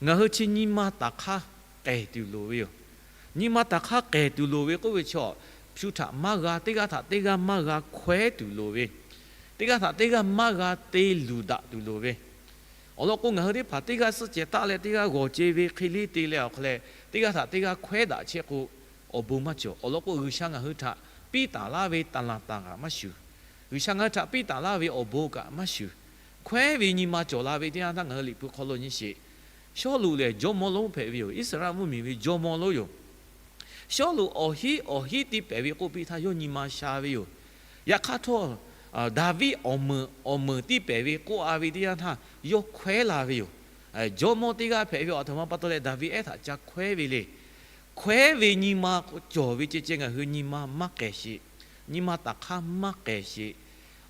Ngaˬ hui chi nyi ma taˍ hk'aˇ k'ehˬ tuˬ loˍ ve yoˬ. Nyi ma taˍ hk'aˇ k'ehˬ tuˬ loˍ ve k'oˆ ve chaw, shu htaꞈ maˇ g'a, teˇ g'aˇ htaꞈ teˇ g'aˇ maˇ g'a hkawehˉ tuˬ loˍ ve, teˇ g'aˇ htaꞈ teˇ g'aˇ maˇ g'a te luˬ daꞈ tuˬ loˍ ve. Awˬ lawn k'o, ngaˬ hui teˇ hpaˍ teˇ g'aˇ suhˆ cehˬ taˆ leh teˇ g'aˇ g'awˬ ce ve hk'e le te leh awˬ hk'a leh, teˇ g'aˇ htaꞈ teˇ g'aˇ hkawehˉ daꞈ chehˇ k'o, awˬ bon maˇ cawˬ. Awˬ lawn k'o, G'uiˬsha ngaˬ hui htaꞈ piˇ taˍ laˇ ve taˍ laˬ taˍ kaꞈ maˇ shuˍ. G'uiˬsha ngaˬ hui htaꞈ piˇ taˍ laˇ ve awˬ bon kaꞈ maˇ shuˍ. Hkawehˉ ve nyi ma cawˬ la ve teˇ yanˇ htaˇ ngaˬ hui Liꞈ hpu hk'aw lo nyi sheˍ. Sawˉluꞈ lehˬ jawˇmawˇ lonˉ hpehꞈ ve yoˬ. Iˉsaˍreˍlaˆ mvuhˇmiˬ ve jawˇmawˇ lonˉ yoˬ. Sawˉluꞈ awˬ hinˉ awˬ hinˉ tiˇ pehˍ ve k'oˆ piˇ htaˇ yawˇ nyi ma sha ve yoˬ. Yaꞈ hk'aˇ htawˇ, Daˍviˆ awˬ meunˍ awˬ meunˍ tiˇ pehˍ ve k'oˆ a ve teˇ yanˇ htaˇ yawˇ hkawehˉ la ve yoˬ. Jawˇmawˇ teˇ g'aˇ hpehꞈ ve awˬ htoꞈ ma pa taw leh Daˍviˆ ehˉ htaꞈ ca hkawehˉ ve le. Hkawehˉ ve nyi ma cawˬ ve ceh ceh ngaˬ hui nyi ma maˇ k'ehˬ sheˍ. Nyi ma taˍ hk'aˇ maˇ k'ehˬ sheˍ.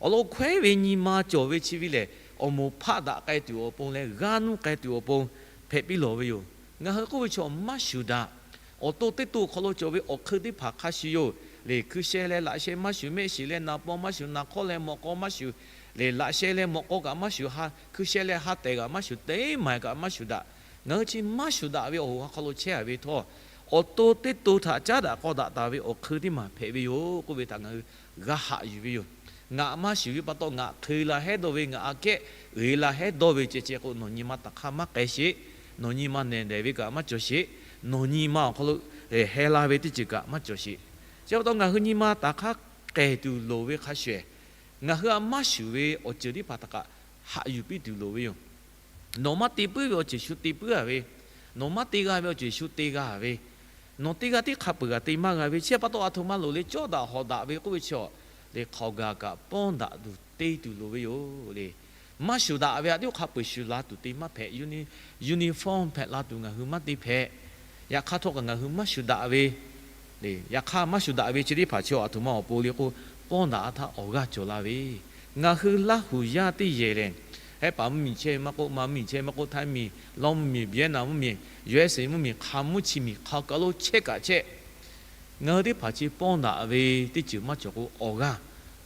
Awˬ lawn hkawehˉ ve nyi ma cawˬ ve chi ve lehˬ, awˬ moˍ hpaˆ daꞈ k'ai tuˬ awˬ pon leh g'aˇ nuˇ k'ai tuˬ awˬ pon hpehꞈ piˇ lawˬ ve yoˬ. Ngaˬ hui k'oˆ ve chaw maˇ shuˍ daꞈ. Awˬ to teˇ to hk'aw lo cawˬ ve awˬ hk'eun teˇ hpaˍ hk'a shuˍ yoˬ. Lehˬ hkui sheh leh laꞈ sheh maˇ shuˍ, mehˆ shiˍ leh naˍ paw maˇ shuˍ, naˍ hk'awˇ leh mawꞈ k'aw maˇ shuˍ, lehˬ laꞈ sheh leh mawꞈ k'aw kaꞈ maˇ shuˍ, hkui sheh leh ha tehˬ kaꞈ maˇ shuˍ, teˇ maˬ kaꞈ maˇ shuˍ daꞈ. Ngaˬ hui chi maˇ shuˍ daꞈ ve awˬ hoꞈ ha hk'aw lo chehˇ a ve htawˇ, awˬ to teˇ to htaꞈ caˉ daꞈ k'aw daꞈ taˍ ve awˬ hk'eun teˇ maˬ hpehꞈ ve yoˬ k'oˆ ve htaꞈ ngaˬ hui g'a haꞈ yuˬ ve yoˬ. Ngaˬ maˇ shuˍ ve pa taw ngaˬ hk'eun la hehˉ dawˇ ve, ngaˬ aꞈ kehˉ uiˍ la hehˉ dawˇ ve ceh ceh k'o, nawˬ nyi ma taˍ hk'aˇ maˇ k'ehˬ sheˍ. Nawˬ nyi ma nehˬ dehˬ ve kaꞈ maˇ cawˬ sheˍ. Nawˬ nyi ma awˬ hk'aw lo heh la ve teˇ ceuˬ kaꞈ maˇ cawˬ sheˍ. Chi pa taw ngaˬ hui nyi ma taˍ hk'aˇ k'ehˬ tuˬ loˍ ve hk'a shuˍ, ngaˬ hui aꞈ maˇ shuˍ ve awˬ ceuˬ teˇ hpaˍ htaꞈ kaꞈ haꞈ yuˬ piˇ tuˬ loˍ ve yoˬ. Nawˬ maˇ te puiˉ ve awˬ ceuˬ shu te puiˉ a ve, nawˬ maˇ te g'a ve awˬ ceuˬ shu te g'a ve, nawˬ teˇ g'aˇ tiˉ hk'a peuˬ g'a te maˇ g'a ve, chi pa taw aˬ htoꞈ ma loˍ le, cawˇ daꞈ hawˍ daꞈ ve k'oˆ ve chi a lehˬ, hk'aoˍ gaˬ kaꞈ pawˇ daꞈ tuˬ te tuˬ loˍ ve yoˬ le. Maˇ shuˍ daꞈ ve aꞈ tiˉ hk'a peuˬ shuˍ la tuˬ te maˇ hpehꞈ. Uniform hpehꞈ la tuˬ ngaˬ hui maˇ te hpehꞈ. Yaꞈ hk'aˇ htawˇ kaꞈ ngaˬ hui maˇ shuˍ daꞈ ve, yaꞈ hk'aˇ maˇ shuˍ daꞈ ve chi teˇ hpaˍ chi aˬ htoꞈ ma awˬ pon le k'o, pawˇ daꞈ htaˇ awˬ g'aˇ cawˬ la ve, ngaˬ hui Laˇ huˍ yaˇ teˇ yehˬ lehˬ, Hehˉ paˍ mvuhˇmiˬ chehˇ ve maˇ k'oˆ, ma mvuhˇmiˬ chehˇ ve maˇ k'oˆ, Htaiˇ miˬ, Lawn mvuhˇmiˬ, Vietnam mvuhˇmiˬ, U S A mvuhˇmiˬ, hk'a mvuhˇ chi miˬ hk'a kaˬ lo chehˇ kaꞈ chehˇ, ngaˬ hui teˇ hpaˍ chi pawˇ daꞈ ve teˇ ceuˬ maˇ cawˬ k'o, awˬ g'aˇ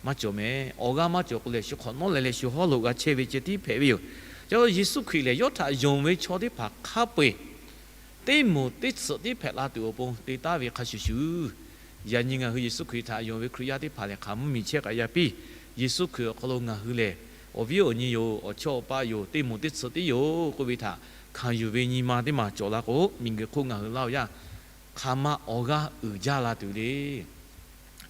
maˇ cawˬ mehˍ. Awˬ g'aˇ maˇ cawˬ k'o lehˬ, shu hk'awꞈ nawˉ leh leh shu hawˉ lo g'a chehˇ ve ceh tiˉ hpehꞈ ve yoˬ. Ca Yeˍsuˆ Hkriꞈ lehˬ, yawˇ htaꞈ yonˍ ve chaw teˇ hpaˍ hk'a peu eˬ teˇ moˍ teˇ tsuhꞈ tiˉ hpehꞈ la tuˬ awˬ pon te taˍ ve hk'a shuˍ shuˍ, yaꞈ nyi ngaˬ hui Yeˍsuˆ Hkriꞈ htaꞈ yonˍ ve Hkriꞈ yaˇ teˇ hpaˍ lehˬ, hk'a mvuhˇmiˬ chehˇ kaꞈ yaˇ piˇ, Yeˍsuˆ Hkriꞈ awˬ hk'aw lo ngaˬ hui lehˬ, awˬ viˉ awˬ nyi yoˬ, awˬ chawˇ awˬ paˆ yoˬ, teˇ moˍ teˇ tsuhꞈ tiˉ yoˬ k'oˆ ve htaꞈ hkanˍ yuˬ ve nyi ma teˇ maˬ cawˬ la k'o, miˬguiˬ hk'oˆ ngaˬ hui Laˇ huˍ yaˇ hk'aˬ ma awˬ g'aˇ uiˍ jaˇ la tuˬ le.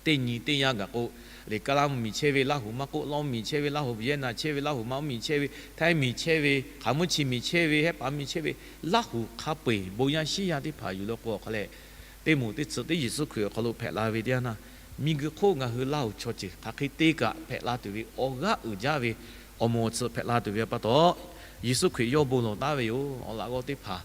Teˇ nyi teˇ yanˇ gaˬ k'o, lehˬ Kaˇlaˇ mvuhˇmiˬ chehˇ ve Laˇ huˍ maˇ k'oˆ, Lawn mvuhˇmiˬ chehˇ ve Laˇ huˍ, Vietnam chehˇ ve Laˇ huˍ, ma mvuhˇmiˬ chehˇ ve Htaiˇ miˬ chehˇ ve, hk'a mvuhˇ chi miˬ chehˇ ve, Hehˉ paˍ mvuhˇmiˬ chehˇ ve, Laˇ huˍ hk'a peu eˬ bon yaˇ shiˉ yaˇ teˇ hpaˍ yuˬ leh k'o awˬ hk'a lehˬ, teˇ moˍ teˇ tsuhꞈ tiˉ Yeˍsuˆ Hkriꞈ awˬ hk'aw lo hpehꞈ la ve teˇ yanˇ htaˇ, miˬguiˬ hk'oˆ ngaˬ hui Laˇ huˍ chaw ceuˬ hk'aˬ hk'e te kaꞈ hpehꞈ la tuˬ ve awˬ g'aˇ uiˍ jaˇ ve awˬ moˍ awˬ tsuhꞈ hpehꞈ la tuˬ ve pa taw, Yeˍsuˆ Hkriꞈ yawˇ bon lawˬ taˍ ve yoˬ. Awˬ laꞈ g'awˇ teˇ hpaˍ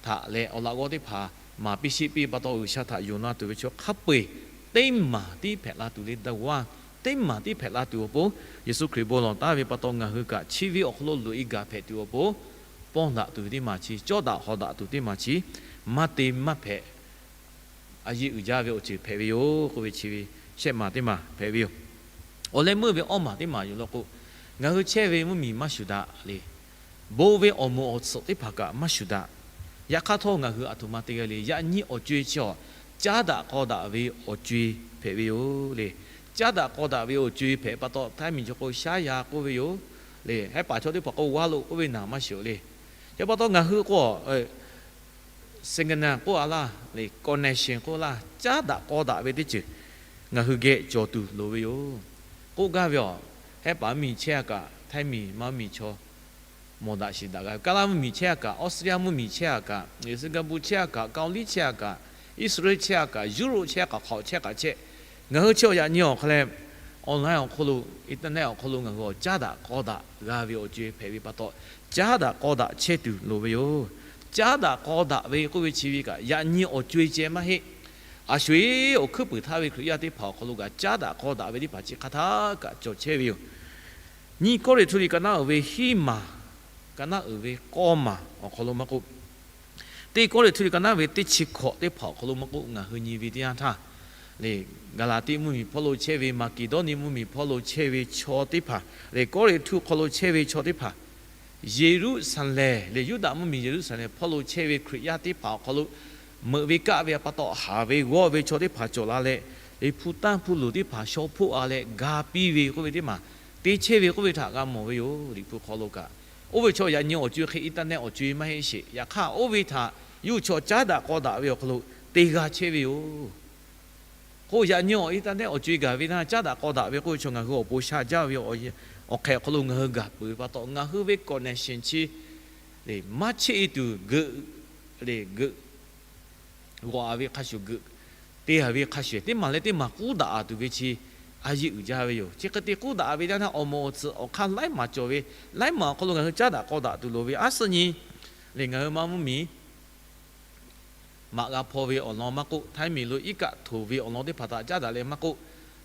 htaꞈ leh awˬ laꞈ g'awˇ teˇ hpaˍ maˍ piˇ sheˆ piˇ pa taw, G'uiˬsha htaꞈ yonˍ na tuˬ ve chaw hk'a peu eˬ teˇ maˬ tiˉ hpehꞈ la tuˬ le. Daꞈ g'aˇ teˇ maˬ tiˉ hpehꞈ la tuˬ awˬ pon, Yeˍsuˆ Hkriꞈ bon lawˬ taˍ ve pa taw, ngaˬ hui kaꞈ chi ve awˬ hk'aw lo loꞈ e gaˬ hpehꞈ tuˬ awˬ pon, pawˇ daꞈ tuˬ ve teˇ maˬ chi, cawˇ daꞈ hawˍ daꞈ tuˬ teˇ maˬ chi, maˇ te maˇ hpehꞈ a yeˇ uiˍ jaˇ ve awˬ ceuˬ hpehꞈ ve yoˬ k'oˆ ve chi ve shehˆ maˬ teˇ maˬ hpehꞈ ve yoˬ. Awˬ leh meuˇ ve awˇ maˬ teˇ maˬ yoˬ law k'o, ngaˬ hui chehˇ ve mvuhˇmiˬ maˇ shuˍ daꞈ le. Bon ve awˬ moˍ awˬ tsuhꞈ teˇ hpaˍ kaꞈ maˇ shuˍ daꞈ. Yaꞈ hk'aˇ htawˇ ngaˬ hui aˬ htoꞈ ma te g'a le. Yaꞈ nyi awˬ co e chi awˬ caˉ daꞈ k'aw daꞈ ve awˬ co e hpehꞈ ve yoˬ le. Caˉ daꞈ k'aw daꞈ ve awˬ co e hpehꞈ pa taw, Htaiˇ miˬ chaw k'o shaˉ ya k'oˆ ve yoˬ le. Hehˉ paˍ chaw teˇ hpaˍ k'o waˇ loꞈ k'oˆ ve naˍ maˇ shiˍ le. Chi pa taw ngaˬ hui k'o, signal k'oˆ a laˇ le, connection k'oˆ laˇ, caˉ daꞈ k'aw daꞈ ve teˇ ceuˬ ngaˬ hui geh cawˬ tuˬ loˍ ve yoˬ. K'oˆ gaˇ ve awˬ, Hehˉ paˍ mvuhˇmiˬ chehˇ a kaꞈ, Htaiˇ miˬ ma mvuhˇmiˬ chaw mawˬ daꞈ shiˍ daꞈ g'a ve, Kaˇlaˇ mvuhˇmiˬ chehˇ a kaꞈ, Aoˇsuˍtriˇyaˇ mvuhˇmiˬ chehˇ a kaꞈ, Siˍgaˍpuˍ chehˇ a kaꞈ, Kaoˍliˇ chehˇ a kaꞈ, Iˉsaˍreˍlaˆ chehˇ a kaꞈ, Yuˇroˆ chehˇ a kaꞈ, hk'awꞈ chehˇ kaꞈ chehˇ, ngaˬ hui chi awˬ yaꞈ nyi awˬ hk'a leh, online awˬ hk'aw lo, internet awˬ hk'aw lo ngaˬ hui awˬ caˉ daꞈ k'aw daꞈ g'a ve awˬ co e hpehꞈ ve pa taw, caˉ daꞈ k'aw daꞈ chehˇ tuˬ loˍ ve yoˬ. Caˉ daꞈ k'aw daꞈ ve k'oˆ ve chi ve kaꞈ, yaꞈ nyi awˬ co e ceh maˇ heˆ. A sho e awˬ hkuiˉ puiˍ htaˇ ve Hkriꞈ yaˇ teˇ hpaˍ awˬ hk'aw lo kaꞈ caˉ daꞈ k'aw daꞈ ve teˇ hpaˍ chi hk'a htaˇ kaꞈ cawˬ chehˇ ve yoˬ. Nyiˇ Kawˇrenˍhtuˆ liꞈ ka naˉ uiˍ ve hiˉ maˬ, ka naˉ uiˍ ve k'awˇ maˬ awˬ hk'aw lo maˇ k'oˆ, teˇ Kawˇrenˍhtuˆ liꞈ ka naˉ ve teˇ chi hkawꞈ teˇ hpaˍ awˬ hk'aw lo maˇ k'oˆ, ngaˬ hui nyi ve teˇ yanˇ htaˇ le, Gaˍlaˍtiˆ mvuhˇmiˬ hpawˇ lo chehˇ ve, Maˍkeˍdawˇniˆ mvuhˇmiˬ hpawˇ lo chehˇ ve chaw teˇ hpaˍ le, Kawˇrenˍhtuˆ hk'aw lo chehˇ ve chaw teˇ hpaˍ, Yeˍruˆsaˍlehnˍ le, Yuˇdaꞈ mvuhˇmiˬ Yeˍruˆsaˍlehnˍ hpawˇ lo chehˇ ve Hkriꞈ yaˇ teˇ hpaˍ awˬ hk'aw lo meuꞈ ve kaˆ ve pa taw, haˍ ve g'awˇ ve chaw teˇ hpaˍ cawˬ la leh, le hpu tanˇ hpu luˬ teˇ hpaˍ shaw hpoˆ a leh ga piˇ ve k'oˆ ve teˇ maˬ te chehˇ ve k'oˆ ve htaꞈ g'a mawˬ ve yoˬ. Liꞈ hpu hk'aw lo kaꞈ, oˇ ve chaw yaꞈ nyi awˬ co e hk'e internet awˬ co e maˇ heˆ sheˍ. Yaꞈ hk'aˇ oˇ ve htaꞈ yawˇ hui chaw caˉ daꞈ k'aw daꞈ ve awˬ hk'aw lo te g'a chehˇ ve yoˬ. K'o yaꞈ nyi awˬ internet awˬ co e gaˬ ve htaˇ, caˉ daꞈ k'aw daꞈ ve k'oˆ ve chaw ngaˬ hui awˬ pon sha jaˇ ve awˬ hk'ehꞈ awˬ hk'aw lo ngaˬ hui gaˬ peuˬ ve pa taw, ngaˬ hui ve connection chi maˇ cheˆ e tuˬ geuꞈ le geuꞈ g'awꞈ a ve hk'a shuˍ geuꞈ te a ve hk'a shuˍ, teˇ maˬ leh teˇ maˬ k'uˉ daꞈ a tuˬ ve chi a yeˇ uiˍ jaˇ ve yoˬ. Chi hk'e te k'oˆ daꞈ ve teˇ yanˇ htaˇ, awˬ moˍ awˬ tsuhꞈ awˬ hk'aˇ laiˉ maˍ cawˬ ve, laiˉ maˍ awˬ hk'aw lo ngaˬ hui caˉ daꞈ k'aw daꞈ tuˬ loˍ ve. Aˉ suhˆ nyi le, ngaˬ hui maˇ mvuhˇ miˬ maꞈ g'a hpaw ve awˬ lawn maˇ k'oˆ, Htaiˇ miˬ lo iˉ kaˆ htoˍ ve awˬ lawn teˇ hpaˍ htaꞈ caˉ daꞈ leh maˇ k'oˆ,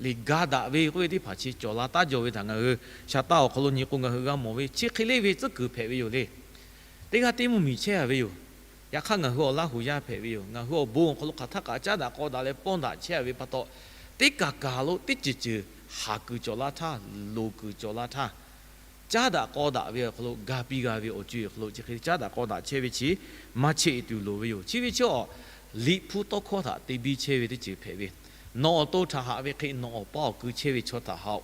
le ga daꞈ ve k'oˆ ve teˇ hpaˍ chi cawˬ la taˇ jaw ve htaꞈ ngaˬ hui sha taˇ awˬ hk'aw lo nyi k'o, ngaˬ hui g'a mawˬ ve chi hk'e le ve tcuhˉ kuiˬ hpehꞈ ve yoˬ le. Teˇ g'aˇ teˇ mvuhˇ miˬ chehˇ a ve yoˬ. Yaꞈ hk'aˇ, ngaˬ hui awˬ Laˇ huˍ yaˇ hpehꞈ ve yoˬ. Ngaˬ hui awˬ bon awˬ hk'aw lo hk'aˬ htaˇ kaꞈ caˉ daꞈ k'aw daꞈ leh pawˇ daꞈ chehˇ a ve pa taw, teˇ kaˬ kaˬ lo teˇ ceuˬ ceuˬ haˍ kuiˬ cawˬ laˇ htaˇ, loˍ kuiˬ cawˬ laˇ htaˇ, caˉ daꞈ k'aw daꞈ ve awˬ hk'aw lo ga piˇ g'a ve awˬ co-e awˬ hk'aw lo chi hk'e caˉ daꞈ k'aw daꞈ chehˇ ve chi maˇ cheˆ tuˬ loˍ ve yoˬ. Chi ve chi awˬ, Liꞈ hpu tawˇ hkawˇ htaꞈ te biˇ chehˇ ve teˇ ceuˬ hpehꞈ ve, nawˬ awˬ to htaꞈ haꞈ ve hk'e nawˬ awˬ paˇ awˬ ku chehˇ ve chaw htaꞈ haꞈ-oꞈ.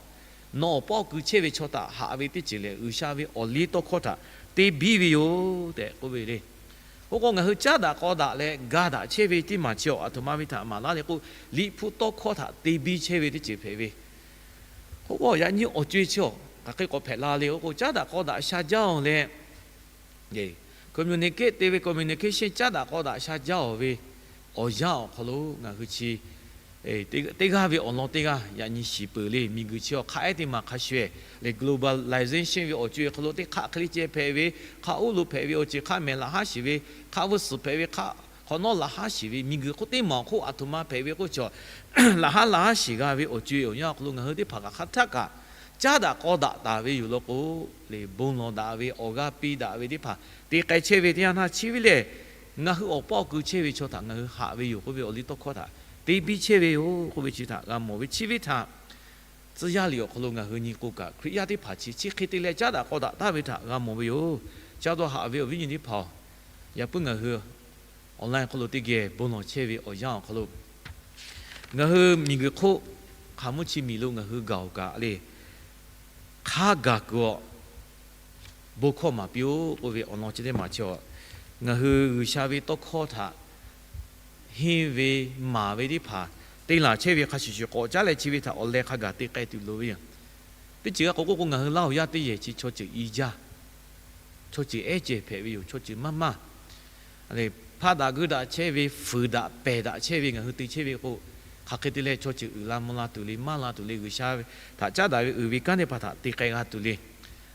Nawˬ awˬ paˇ awˬ ku chehˇ ve chaw htaꞈ haꞈ ve teˇ ceuˬ lehˬ, G'uiˬsha ve awˬ liˇ tawˇ hkawˇ htaꞈ te biˇ ve yoˬ tehꞈ k'oˆ ve le. Oˇ k'o, ngaˬ hui caˉ daꞈ k'aw daꞈ leh ga daꞈ chehˇ ve teˇ maˬ chi awˬ, aˬ htoꞈ ma ve htaꞈ maˍ laˇ le k'o, Liꞈ hpu tawˇ hkawˇ htaꞈ te biˇ chehˇ ve teˇ ceuˬ hpehꞈ ve. Oˇ k'o, yaꞈ nyi awˬ co-e chi awˬ hk'aˬ hk'e k'awꞈ hpehꞈ la le. Oˇ k'o, caˉ daꞈ k'aw daꞈ sha jaˇ-oˬ leh, communicate te ve communication caˉ daꞈ k'aw daꞈ sha jaˇ-oˬ ve awˬ yanˇ awˬ hk'aw lo ngaˬ hui chi teˇ g'aˇ ve awˬ lawn teˇ g'aˇ yaꞈ nyi shiˍ peuˬ le. Miˬguiˬ chi awˬ hk'aˆ ehˉ teˇ maˬ hk'a shuˍ-ehˍ leh, globalization ve awˬ co-e hk'aw lo teˇ hk'aˆ hk'e le ceh hpehꞈ ve, hk'aˆ uˉ lo hpehꞈ ve awˬ ceuˬ hk'aˆ mehˍ laꞈ haˉ shiˍ ve, hk'aˆ vuiˇ suhˍ hpehꞈ ve, hk'aˆ hk'awꞈ nawˉ laꞈ haˉ shiˍ ve, miˬguiˬ hk'oˆ teˇ maˬ awˬ hk'oˆ aˬ htoꞈ ma hpehꞈ ve k'oˆ chaw, laꞈ haˉ laꞈ haˉ shiˍ g'a ve awˬ co-e awˬ yanˇ awˬ hk'aw lo ngaˬ hui teˇ hpaˍ kaꞈ hk'aˬ htaˇ kaꞈ caˉ daꞈ k'aw daꞈ taˍ ve yoˬ law k'o, le bon lawˬ daꞈ ve, awˬ g'aˇ piˇ daꞈ ve teˇ hpaˍ te k'ai chehˇ ve teˇ yanˇ htaˇ, chi ve lehˬ ngaˬ hui awˬ paˇ awˬ ku chehˇ ve chaw htaꞈ ngaˬ hui haꞈ ve yoˬ k'oˆ ve awˬ liˇ tawˇ hkawˇ htaꞈ te biˇ chehˇ ve yoˬ k'oˆ ve chi htaꞈ g'a mawˬ ve. Chi ve htaꞈ tcuh yaˇ liꞈ awˬ hk'aw lo ngaˬ hui nyi k'o kaꞈ, Hkriꞈ yaˇ teˇ hpaˍ chi chi hk'e te leh caˉ daꞈ k'aw daꞈ taˍ ve htaꞈ g'a mawˬ ve yoˬ. Chi pa taw haꞈ ve awˬ viˉ nyi teˇ hpaˍ-oˬ, yaꞈ puiˉ ngaˬ hui online hk'aw lo teˇ geh bon lawˬ chehˇ ve awˬ yanˇ awˬ hk'aw lo, ngaˬ hui miˬguiˬ hk'oˆ hk'aˬ mvuhˇ chi miˬ lo ngaˬ hui gaˬ-oˬ kaꞈ le, hk'a gaˬ kuiˬ awˬ bon hkawˇ maˍ piˇ-oˆ k'oˆ ve awˬ lawn chi teˇ maˬ chi awˬ, ngaˬ hui G'uiˬsha ve tawˇ hkawˇ htaꞈ henˇ ve maˍ ve teˇ hpaˍ te laˬ chehˇ ve hk'a shuˍ shuˍ k'awꞈ caˉ leh, chi ve htaꞈ awˬ leh hk'a gaˬ te k'ai tuˬ loˍ ve yoˬ. Teˇ ceuˬ g'a k'oˆ k'o, ngaˬ hui Laˇ huˍ yaˇ teˇ yehˬ chi chaw ceuˬ i jaˇ, chaw ceuˬ ehˉ ceh hpehꞈ ve yoˬ. Chaw ceuˬ maˇ maˇ hpaˆ daꞈ geuˆ daꞈ chehˇ ve, fuiˍ daꞈ pehˬ daꞈ chehˇ ve ngaˬ hui te chehˇ ve k'o, hk'aˬ hk'e te leh chaw ceuˬ uiˍ la mvuh la tuˬ le, maˇ la tuˬ le, G'uiˬsha htaꞈ caˉ daꞈ ve uiˍ ve kanˉ teˇ hpaˍ htaꞈ te k'ai g'a tuˬ le.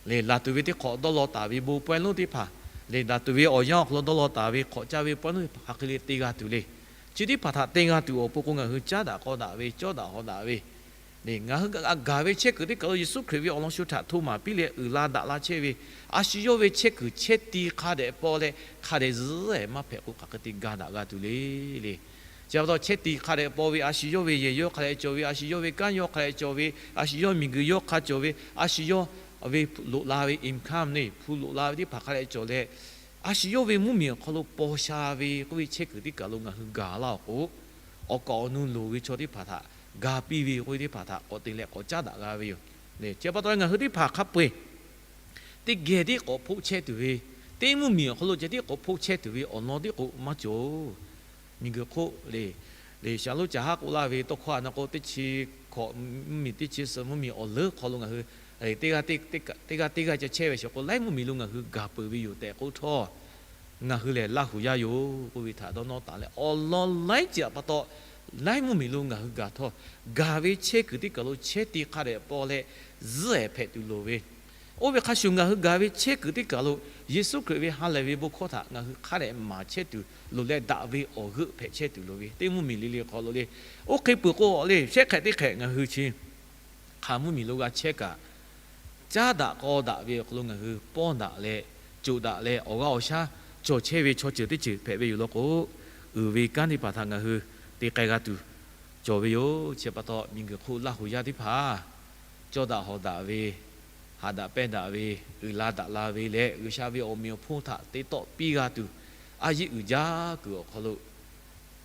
Lehˬ, laˬ tuˬ ve teˇ hk'awꞈ dawˇ law taˍ ve bon pawehˇ lonˉ teˇ hpaˍ, lehˬ, laˬ tuˬ ve awˬ yanˇ awˬ hk'aw lo dawˇ law taˍ ve hk'awꞈ caˇ ve pawehˇ lonˉ teˇ hpaˍ hk'aˬ hk'e le te g'a tuˬ le. Chi teˇ hpaˍ htaꞈ te g'a tuˬ awˬ pon k'o, ngaˬ hui caˉ daꞈ k'aw daꞈ ve, cawˇ daꞈ hawˍ daꞈ ve, ngaˬ hui gaˬ ve chehˇ kuiˬ teˇ kaˬ lo Yeˍsuˆ Hkriꞈ ve awˬ lawn shu htaꞈ hto maˍ piˇ leh uiˍ la daꞈ la chehˇ ve, a shu yawˇ ve chehˇ kuiˬ chehˇ ti hk'a dehꞈ paw leh hk'a dehꞈ zuhˉ ehˍ maˇ hpehꞈ k'o, hk'aˬ hk'e te ga daꞈ g'a tuˬ le le. Chi pa taw chehˇ ti hk'a dehꞈ paw ve, a shu yawˇ ve yehˬ yawˇ hk'a dehꞈ cawˬ ve, a shu yawˇ ve kanˉ yawˇ hk'a dehꞈ cawˬ ve, a shu yawˇ miˬguiˬ yawˇ hk'a cawˬ ve, a shu yawˇ ve loꞈ la ve income le, hpu loꞈ la ve teˇ hpaˍ hk'a dehꞈ cawˬ leh, a shu yawˇ ve mvuhˇmiˬ awˬ hk'aw lo paw sha ve k'oˆ ve chehˇ kuiˬ teˇ kaˬ lo ngaˬ hui gaˬ laˇ-oˬ k'o, awˬ kaˍ awˬ nu loˍ ve chaw teˇ hpaˍ htaꞈ ga piˇ ve k'oˆ ve teˇ hpaˍ htaꞈ k'awꞈ te leh k'awꞈ caˉ daꞈ g'a ve yoˬ. Chi pa taw ngaˬ hui teˇ hpaˍ hk'a peu-eˬ teˇ geh tiˉ k'awꞈ hpoˆ chehˇ tuˬ ve, teˇ mvuhˇmiˬ awˬ hk'aw lo ceh tiˉ k'awꞈ hpoˆ chehˇ tuˬ ve awˬ lawn tiˉ k'o maˇ cawˬ. Miˬguiˬ hk'oˆ le, le shaˍ lonˉ caˬ haˉ k'oˆ laˇ ve tawˇ hkawˇ a na k'o, teˇ chi hkawꞈ, mvuhˇmiˬ teˇ chi suhˍ mvuhˇmiˬ awˬ leuˉ hk'aw lo ngaˬ hui teˇ g'aˇ teˇ g'aˇ ca chehˇ ve shiˍ k'o, laiˉ mvuhˇmiˬ lo ngaˬ hui gaˬ peuˬ ve yoˬ tehꞈ k'oˆ htawˇ, ngaˬ hui lehˬ Laˇ huˍ yaˇ yoˬ k'oˆ ve htaꞈ dawˇ nawˇ taˍ leh, awˬ lawn laiˉ ceuˬ pa taw laiˉ mvuhˇmiˬ lo ngaˬ hui gaˬ htawˇ, gaˬ ve chehˇ kuiˬ teˇ kaˬ lo chehˇ ti hk'a dehꞈ paw leh zuhˉ ehˍ hpehꞈ tuˬ loˍ ve, oˇ ve hk'a shuˍ ngaˬ hui gaˬ ve chehˇ kuiˬ teˇ kaˬ lo Yeˍsuˆ Hkriꞈ ve ha lehˬ ve bon hkawˇ htaꞈ ngaˬ hui hk'a dehꞈ maˍ chehˇ tuˬ loˍ leh, daꞈ ve awˬ g'euˆ hpehꞈ chehˇ tuˬ loˍ ve, teˇ mvuhˇmiˬ le le hk'aw lo le. Oˇ hk'e peuˬ k'o le, shehˆ hk'ehꞈ teˇ hk'ehꞈ ngaˬ hui chi hk'aˬ mvuhˇmiˬ lo g'a chehˇ kaꞈ, caˉ daꞈ k'aw daꞈ ve awˬ hk'aw lo ngaˬ hui pawˇ daꞈ leh, coˬ daꞈ leh, awˬ g'aˇ awˬ shaˉ cawˬ chehˇ ve chaw ceuˬ teˇ ceuˬ hpehꞈ ve yoˬ law k'o, uiˍ ve kanˉ teˇ hpaˍ htaꞈ ngaˬ hui te k'ai g'a tuˬ cawˬ ve yoˬ. Chi pa taw miˬguiˬ hk'oˆ Laˇ huˍ yaˇ teˇ hpaˍ cawˇ daꞈ hawˍ daꞈ ve, haꞈ daꞈ pehnˇ daꞈ ve, uiˍ la daꞈ la ve leh, G'uiˬsha ve awˬ meꞈ awˬ hponˇ htaꞈ te tawˆ piˇ g'a tuˬ, a yeˇ uiˍ jaˇ kuiˬ awˬ hk'aw lo,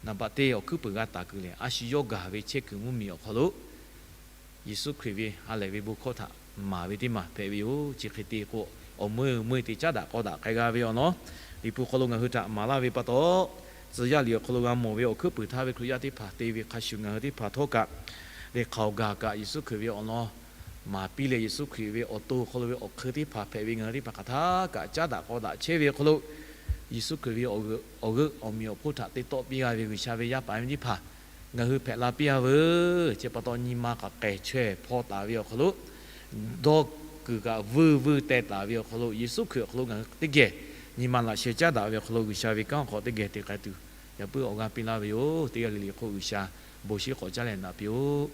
naˍ baꞈ teˇ awˬ hkuiˉ puiˍ g'a taˍ kuiˬ lehˬ, a shu yawˇ gaˬ ve chehˇ kuiˬ mvuhˇmiˬ awˬ hk'aw lo Yeˍsuˆ Hkriꞈ ve ha lehˬ ve bon hkawˇ htaꞈ maˍ ve teˇ maˬ hpehꞈ ve yoˬ. Chi hk'e te k'o, awˬ meuˇ meuˇ te caˉ daꞈ k'aw daꞈ k'ai g'a ve awˬ lawn, Liꞈ hpu hk'aw lo ngaˬ hui htaꞈ maˍ laˇ ve pa taw, tcuh yaˇ liꞈ awˬ hk'aw lo g'a mawˬ ve awˬ hkuiˉ puiˍ htaˇ ve Hkriꞈ yaˇ teˇ hpaˍ te ve hk'a shuˍ ngaˬ hui teˇ hpaˍ htawˇ kaꞈ, le hk'aoˍ gaˬ kaꞈ Yeˍsuˆ Hkriꞈ ve awˬ lawn maˍ piˇ leh, Yeˍsuˆ Hkriꞈ ve awˬ to awˬ hk'aw lo ve awˬ hk'eun teˇ hpaˍ hpehꞈ ve ngaˬ hui teˇ hpaˍ hk'aˬ htaˇ kaꞈ caˉ daꞈ k'aw daꞈ chehˇ ve awˬ hk'aw lo, Yeˍsuˆ Hkriꞈ ve awˬ g'euˆ awˬ meꞈ awˬ hponˇ htaꞈ te tawˆ piˇ g'a ve G'uiˬsha ve yaˇ paˍ yaˇ miˇ teˇ hpaˍ Ngaˬ hui hpehꞈ la piˇ-a veuˬ. Chi pa taw nyi ma k'aꞈ k'ehˬ chaweh hpaw taˍ ve awˬ hk'aw lo, dawˇ kuiˬ kaꞈ vuiˇ vuiˇ teh taˍ ve awˬ hk'aw lo, Yeˍsuˆ Hkriꞈ awˬ hk'aw lo ngaˬ hui teˇ geh nyi ma laꞈ sheh caˉ daꞈ ve awˬ hk'aw lo, G'uiˬsha ve kanˉ hk'aw teˇ geh te k'ai tuˬ yaꞈ puiˉ awˬ g'aˇ piˇ laˇ ve yoˬ. Teˇ g'aˇ le le hk'oˆ G'uiˬsha bon shiˉ k'awꞈ caˉ leh naꞈ piˇ-oˆ.